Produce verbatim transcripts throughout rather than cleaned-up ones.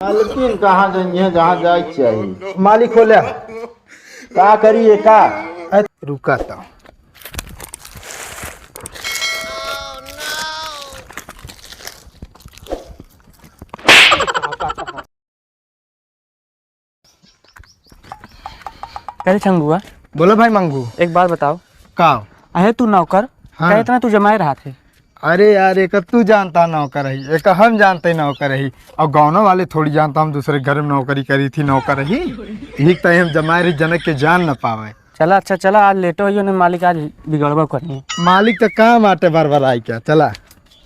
मालकिन कहाँ जाइए, जहाँ जाए के चाहिए। मालिक हो ले। का करिए का? अरे रुका तो। अरे छंगुआ, बोलो भाई मंगू। एक बात बताओ। का? अहे तू नौकर, हाँ। का इतना तू जमाए रहा थे? अरे यार, एक तू जानता नौकर ही, एक हम जानते नौकर ही, और गाँव वाले थोड़ी जानता हम दूसरे घर में नौकरी करी थी नौकर ही। यही तो हम जमाए रही जनक के जान न पावे। चला अच्छा चला, आज लेटो हो ने मालिक आज बिगड़बो करी। मालिक तो काम आटे बार बार आई क्या? चला।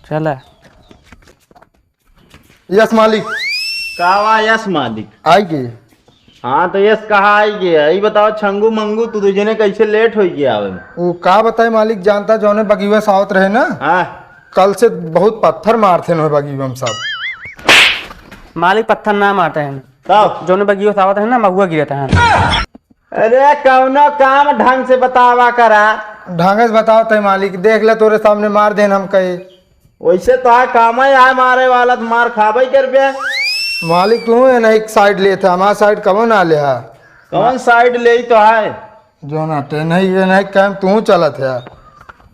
चला। यस मालिक। का वा यस मालिक? आई गए। हाँ तो यस कहा आई गए? ई बताओ छंगू मंगू तू दू जने कैसे लेट हो गया आवे में? वो का बताए मालिक, जानता जौने बगीवा से आवत रहे ना, हाँ। कल से बहुत पत्थर मारते हैं बगीवा में सब। मालिक पत्थर ना मारते हैं। तब? जौने बगीवा से आवत है ना महुआ गिरता है। अरे कौनो काम ढंग से बतावा करा। ढंग से बताओ तय मालिक, देख ले तोरे सामने मार देन हम कहे। वैसे तो है काम है, है मारे वाला तो मार खाबे करबे। मालिक तू है ना एक साइड लेत है, हमार साइड कबो ना ले है। कौन साइड ले तो है? जो ना ते नहीं ये नहीं काम तू चलत है।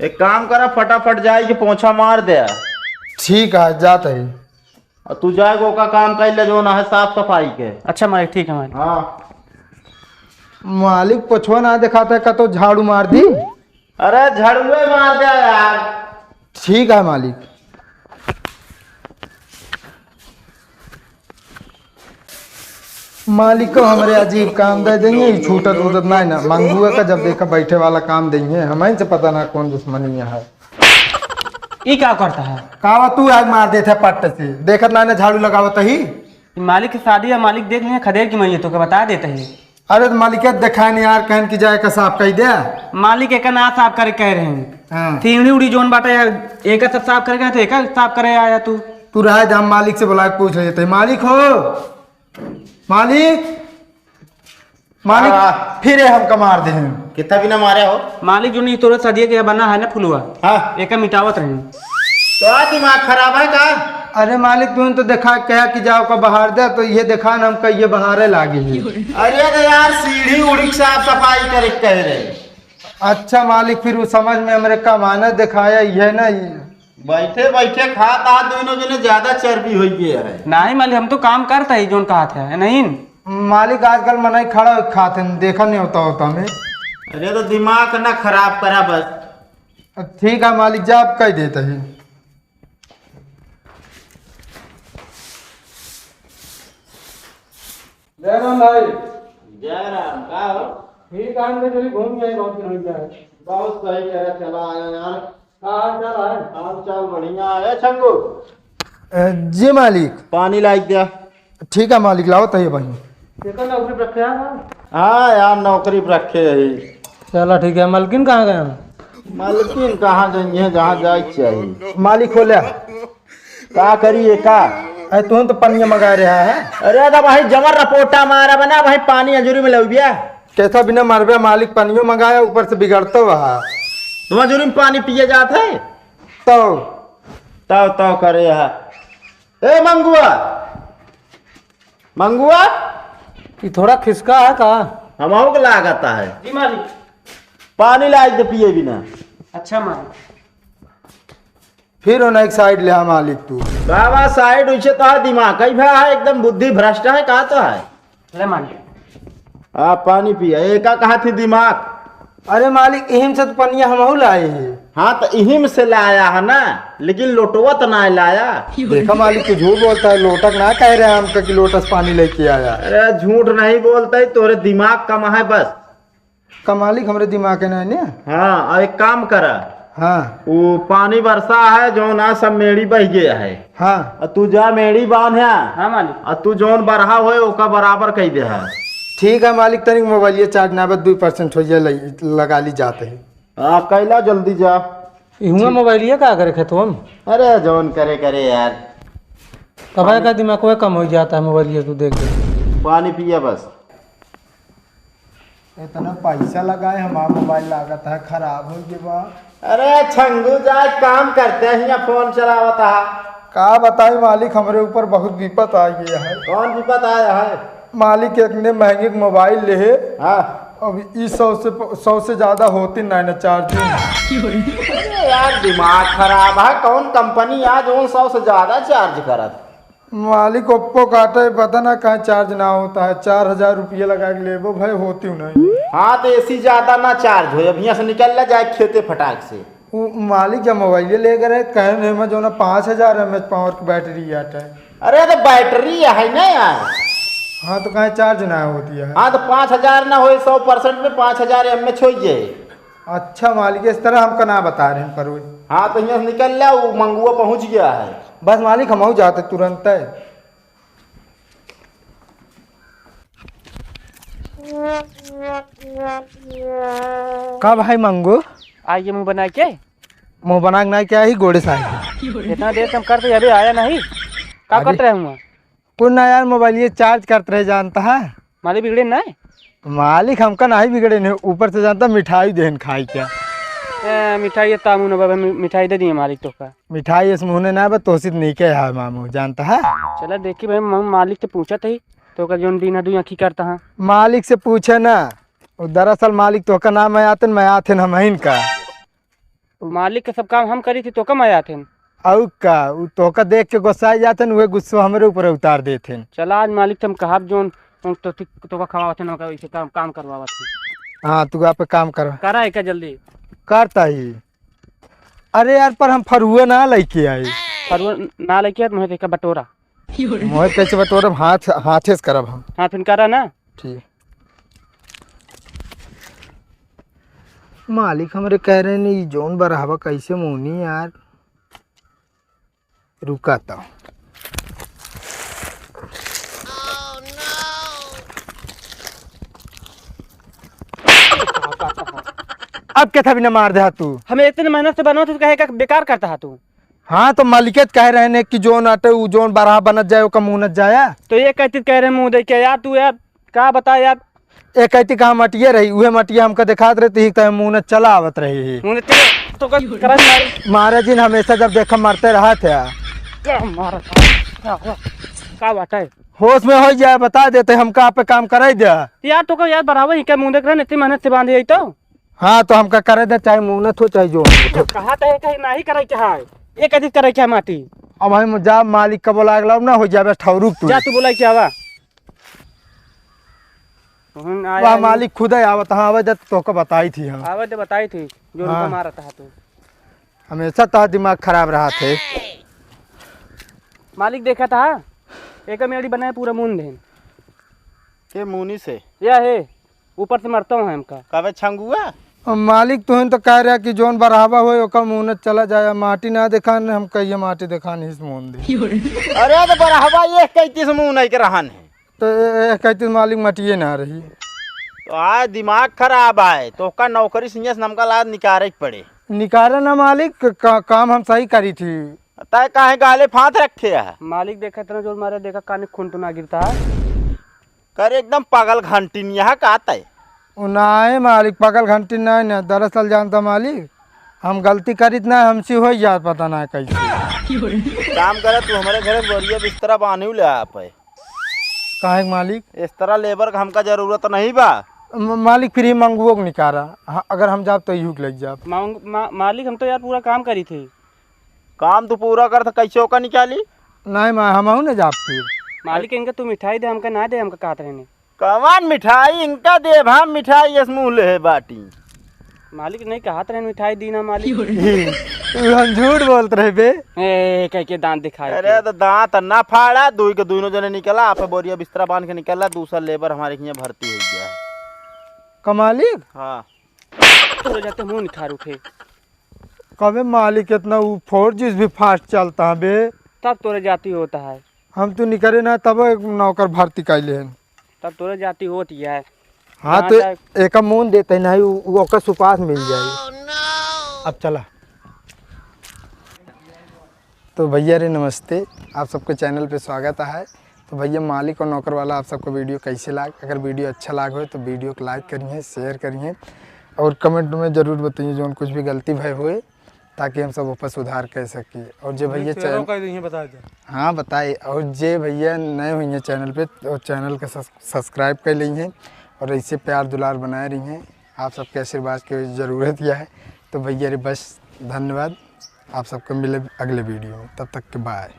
एक काम करा, फटाफट जाए के पोछा मार दे। ठीक है, जात है। और तू जाए को का काम कर ले, जो ना है साफ सफाई के। अच्छा मालिक, ठीक है मालिक। हाँ। मालिक पोछवा ना दिखाता है, का तो झाड़ू मार दी। अरे झाड़ुए मार दे यार। ठीक है मालिक। मालिक को हमरे अजीब काम दे देंगे, ई छूटत उटत नहीं ना। मंगुआ का जब देखा बैठे वाला काम देंगे, हमें से पता ना कौन दुश्मनी है। ई का करता है? कावा तू आज मार देते पट्ट से, देखत ना ना झाड़ू लगावत ही। मालिक की शादी है, मालिक देख लिया खदेड़ की मैं तो के बता देते हैं। अरे तो मालिक दिखाए नहीं यार, कहन की जाए का साफ कही दे। मालिक एक ना साफ करे कह रहे हैं। हाँ। सीढ़ी उड़ी जोन बाटे यार, एक सब साफ करे कहे तो एक साफ करे आया तू। तू रहे दे, हम मालिक से बुला के पूछ लेते हैं। मालिक हो, मालिक, मालिक, हाँ। फिर ये हमका मार दे हैं। कितना बिना मारे हो? मालिक जो नहीं तोरा सदिया के बना है ना फुलवा। हाँ। एक मिटावत रहे। तो आ दिमाग खराब है का? अरे मालिक, तू तो देखा कहा कि जाओ का बाहर दे, तो ये देखा ना हम कहिए बाहरे लागे हैं। अरे तो यार सीढ़ी उड़ी के साफ सफाई करे के कह रहे। अच्छा मालिक, फिर उस समझ में हमरे कमाना दिखाया ये ना। बैठे बैठे खात आ दोनों जने, ज्यादा चर्बी हो गया है। नहीं मालिक, हम तो काम करता ही जोन कहा था, नहीं। मालिक आजकल मनाई खड़ा होके खाते हैं, देखा नहीं होता होता हमें। अरे तो दिमाग ना खराब करा बस। ठीक है मालिक, जा आप कह देते हैं। जय राम भाई। जय राम, का हो? ठीक है, हम तो चलिए घूम के आए, बहुत दिन हो गया है। बहुत सही कह रहे, चला आया यार। का हाल चाल है? हाल चाल बढ़िया है, छंगू। अ, जी मालिक। पानी लाई दिया। ठीक है मालिक, लाओ तहिए बहिन। ये तो नौकरी पर रखे हैं ना? हाँ यार, नौकरी पर रखे है। चला ठीक है, मलकिन कहाँ गए हैं? मलकिन कहाँ जाइए, जहाँ जाए के चाहिए। मालिक हो ले। का करिए का? अरे तुम तो पनिया मंगा रहा है। अरे तो भाई जमर रपोटा मारा बना भाई, पानी अजूरी में लउबिया। कैसा बिना मरबे मालिक, पनियो मंगाया ऊपर से बिगड़तो वहा। तुम अजूरी में पानी पिए जात है? तो तव तव करे है। ए मंगुआ, मंगुआ, ये थोड़ा खिसका है का? हमहू के लागत है। जी मालिक। पानी लाइके दे पिए बिना। अच्छा मालिक। फिर ओना एक साइड ले आ मालिक तू। बाबा साइड उसे तो दिमाग कई भा है, एकदम बुद्धि भ्रष्ट है, का तो है? ले मालिक। आ पानी पिया, एका कहा थी दिमाग। अरे मालिक, इहिम से तो पनिया हमहू लाए हैं। हाँ, तो इहिम से लाया है ना, लेकिन लोटवा तो ना लाया। देखा मालिक, तू झूठ बोलता है, लोटक ना कह रहे हैं हमका कि लोटस पानी लेके आया। अरे झूठ नहीं बोलता है, तोरे दिमाग कम है बस। का मालिक, हमरे दिमाग है ना ने? हाँ, और एक काम करा। हाँ। वो पानी बरसा है, जो ना सब मेड़ी बह गया है। हाँ। और तू जा मेड़ी बांध है। हाँ मालिक। और तू जौन बरहा होए, ओका बराबर कह दे है। ठीक है मालिक, तनिक मोबाइल ये चार्ज ना बस दो परसेंट हो जाए, लग-, लगा ली जाते हैं। हाँ, कैला जल्दी जा। इहुआ मोबाइलिया का करे खेतवा में? अरे जौन करे करे यार। तब का दिमाग कम हो जाता है मोबाइलिया तू देख देख। पानी पिया बस। इतना पैसा लगाए हमार मोबाइल लागत है खराब हो गया बा। अरे छंगू जाए काम करते हैं, यहाँ फोन चलावत है। का बताई मालिक, हमरे ऊपर बहुत विपत आ गया है। कौन विपत आया है? मालिक, एक ने महंगे के मोबाइल लेहे। हाँ। अब ई सौ से, सौ से ज्यादा होती ना, ना चार्जिंग। अरे यार, दिमाग खराब है, कौन कंपनी आ जौन सौ से ज्यादा चार्ज करत? मालिक, ओप्पो का आटे, पता ना काहे चार्ज ना होता है। चार हजार रुपया लगा के लेबो भाई, होती नहीं। हाँ, तो एसी ज्यादा ना चार्ज हो, अब हियाँ से निकल ला जाए खेते फटाक से। उ मालिक जब मोबाइल ले गए रहे, कहे रहे, "मैं जो ना पाँच हजार एमएएच पावर की बैटरी आटे।" अरे, तो बैटरी है ना यार। हाँ, तो काहे चार्ज ना होती है? हाँ, तो पाँच हजार ना होए, सौ परसेंट में पाँच हजार एमएएच होइए। अच्छा मालिक, इस तरह हमका ना बता रहे हैं, पर वो हाँ, तो हियाँ से निकल ला, वो मंगुआ पहुँच गया है। बस मालिक, हम जाते तुरंत है। का भाई मंगू? आइए मुंह बना के। मुंह बना के ना, क्या ही गोड़े साहब। इतना देर से हम करते, अभी आया नहीं। का अरे। करत रहे हुआ? कुछ ना यार, मोबाइल ये चार्ज करत रहे, जानता है। मालिक बिगड़े ना है? मालिक हमका नहीं बिगड़े नहीं, ऊपर से जानता मिठाई देहन खाई क्या। ए, मिठाई ये तामू ना बाबा, मि-, मिठाई दे दिए मालिक तोका। मिठाई इस मुहने ना बा, तोसित नीके है मामू, जानता है। चला देखी भाई, हम मालिक से पूछत ही, तोका जोन दीना दुई आँखी करता है। मालिक से पूछे ना, वो दरअसल मालिक तोका नाम है आतन, मैं आथेन हम हइन का। मालिक के सब काम हम करी थी, तोका मैं आथेन। अउ का, उ तोका देख के गुस्सा जाथेन, उहे गुस्सा हमरे ऊपर उतार देथेन। चला आज मालिक से हम कहब जोन, उन तो ठीक तोका खवावत है ना, इसे काम, काम करवावत है। हाँ, तू आप काम कर। करा है क्या जल्दी? करता ही। अरे यार, पर हम फरुआ ना लेके आए। फरुआ ना लेके आए, तो मैं देखा बटोरा। मोहित कैसे बटोरब? हाथ, हाथे से करब हम। हाँ, फिर करा ना। ठीक। मालिक हमरे कह रहे नहीं, जोन बरहवा कैसे मोनी यार। रुका तो। अब क्या था बिना मार दे तू? हमें इतने मेहनत से बनवा, तू कहे का बेकार करता है तू? हाँ, तो मालिकेत कह रहे ने कि जोन आटे, उ जोन बरहा बनत जाए, ओका मुनत जाया। तो ये कहती कह रहे मुंह देख के यार, तू यार, का बता यार। ए कहती कहाँ मटिया रही, उहे मटिया हमका देखात रहती ही, तहे मुनत चला आवत रही ही। मुनत चला, तो का करत मारी। महाराज जी ने हमेशा जब देखा मरते रहा थे। का मारत है? का हुआ? का बात है? होश में हो जाए, बता देते, हमका आप पे काम कराई दे। यार, तो का यार, बराबर ही क्या मुंह देख रहे हैं, इतनी मेहनत से बांधी है तो। हाँ, तो हमका करे दे, चाहे मुनत हो, चाहे जो हो। कहा तो है, कहीं नहीं करे के है। ये कथी करे के है माटी? अब हम जा मालिक का बोला, अगला ना हो जाबे ठौरुक तू। जा तू बोला के आवा। तोहन आया वाह, नहीं। मालिक खुद ही आवत, हाँ, आवे दे तो तोहका बताई थी हम। आवे दे बताई थी, जो हाँ। उनका मारत है तू। हमेशा तोहर दिमाग खराब रहत है। मालिक देखा था, एक मेड़ी बनाए पूरा मून देन। के मुनी से? या है, ऊपर से मरता हूँ हमका। कबे छंगुआ? अब मालिक तोहन तो कह रहा कि जोन बरहवा होए, ओकर मुहूर्त चला जाए, माटी ना देखान, हम कहिए माटी देखान, हिस मुहूर्त दे। अरे तो बरहवा ये कैतीस मुँह नहीं के रहन है। तो ए, ए, कैतीस मालिक मटिए ना रही। तो आज दिमाग खराब आए, तो ओकर नौकरी से नमका लाद निकारे के पड़े। निकारे ना मालिक, का, काम हम सही करी थी। तय काहे गाले फांत रखे है? मालिक देखा इतना जोर मारे, देखा काने खून तो ना गिरता है। करे एकदम पागल घंटी नहीं है का तय? ओ नाहीं मालिक, पागल घंटी नाहीं ना, दरअसल जानता मालिक, हम गलती करित ना, हमसे हो जात पता ना कैसे। काम करे तू हमारे घरे बोरिया बिस्तरा बांधी ले आप है। काहे के मालिक? इस तरह लेबर का हमका जरूरत नहीं बा। म-, मालिक फ्री मंगुओ के निकारा, हाँ, अगर हम जाब तो इहू के लग जाब। मांग-, मा-, मालिक हम तो यार पूरा काम करी थे। काम तू पूरा कर, तो कैसे ओका निकाली? नहीं, मैं, हमहू न जाब फिर। मालिक, इनका तू मिठाई दे, हमका ना दे, हमका कहत रहने। कवन मिठाई? इनका देब हम मिठाई, यस मुँह ले बाटी। मालिक नहीं कहत रहने मिठाई दी ना मालिक। तू हम झूठ बोलत रहे बे। ए, कह के दांत दिखाए अरे के। तो दांत ना फाड़ा, दुई के दुइनों जने निकला, आप बोरिया बिस्तरा बांध के निकला, दूसरा लेबर हमारे हियाँ भर्ती हो गया। का मालिक? हाँ। तोरे जाते मुँह निखार उठे। कबे मालिक इतना उ फोर जी से भी फास्ट चलता है बे। तब तोरे जाती होता है। हम तो निकरे ना तब एक नौकर भर्ती कैले हैं। तब तोरे जाती होती है। हाँ, यहाँ तो तक एका मोन देते नहीं, उ, उ ओकर सुपास मिल जाए। अब चला। तो भैया रे नमस्ते, आप सबके चैनल पे स्वागत है। तो भैया मालिक और नौकर वाला आप सबको वीडियो कैसे लाग? अगर वीडियो अच्छा लाग हो तो वीडियो को लाइक करिए, शेयर करिए और कमेंट में ज़रूर बताइए जौन कुछ भी गलती भय होए। ताकि हम सब ऊपर सुधार कर सकी। और जे भैया चैनल का यहीं बता दे। हाँ, बताए। और जे भैया नए हुई हैं चैनल पे, तो चैनल का सब्सक्राइब कर ली हैं और ऐसे प्यार दुलार बनाए रही हैं। आप सबके आशीर्वाद की ज़रूरत यह है। तो भैया रे बस धन्यवाद। आप सबको मिले अगले वीडियो में, तब तक के बाय।